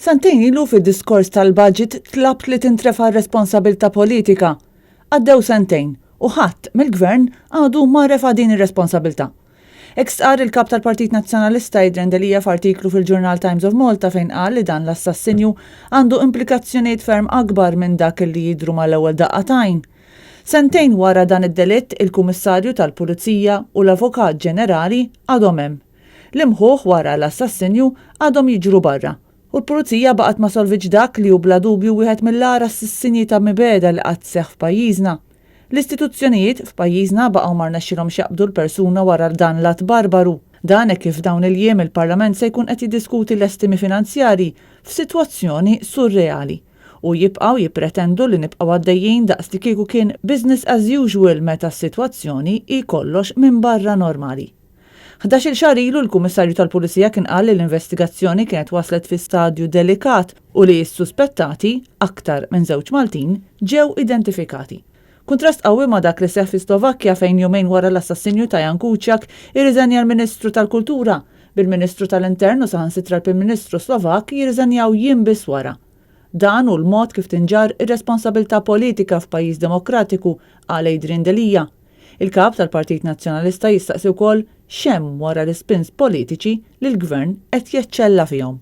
Sentejn ilu fid-diskors tal-budget tlabt li tintrefa' r-responsabilità politika. Għaddew sentejn u ħadd mill-Gvern għadu ma refa' din ir-responsabilità. Hekk stqarr il-Kap tal-Partit Nazzjonalista Adrian Delia f'artiklu fil-ġurnal Times of Malta fejn qal li dan l-assassinju għandu implikazzjonijiet ferm akbar minn dak li jidhru mal-ewwel daqqa t'għajn. Sentejn wara dan id-delitt, il-Kummissarju tal-Pulizija u l-Avukat Ġenerali għadhom hemm. L-imħuħ wara l-assassinju għadhom jiġru barra. U l-Pulizija baqgħet ma solvitx dak li hu bla dubju wieħed mill-agħar assissinji ta' mibegħda li qatt seħħ f'pajjiżna. L-istituzzjonijiet f'pajjiżna baqgħu ma rnexxilhomx jaqbdu l-persuna wara dan l-att barbaru. Dan hekk kif f'dawn il-jiem il-Parlament se jkun qed jiddiskuti l-estimi finanzjarji f'sitwazzjoni surreali. U jibqgħu jippretendu li nibqgħu għaddejjin daqs li kieku kien business as usual meta s-sitwazzjoni hi kollox minbarra normali. 11-il xahar ilu l-Kummissarju tal-Pulizija kien qal li l-investigazzjoni kienet waslet fi stadju delikat u li s-suspettati, aktar minn żewġ Maltin, ġew identifikati. Kuntrast qawwi ma' dak li seħħ fis-Slovakkja fejn jumejn wara l-assassinju ta' Jan Kuciak irriżenja l-Ministru tal-Kultura, bil-Ministru tal-Intern u saħansitra l-Prim Ministru Slovakk jirriżenjaw jiem biss wara. Dan hu l-mod kif tinġarr ir-responsabilità politika f'pajjiż demokratiku, qal Adrian Delia. Il-Kap tal-Partit Nazzjonalista jistaqsi wkoll x'hemm wara l-ispins politiċi li l-Gvern qed jeċċella fihom.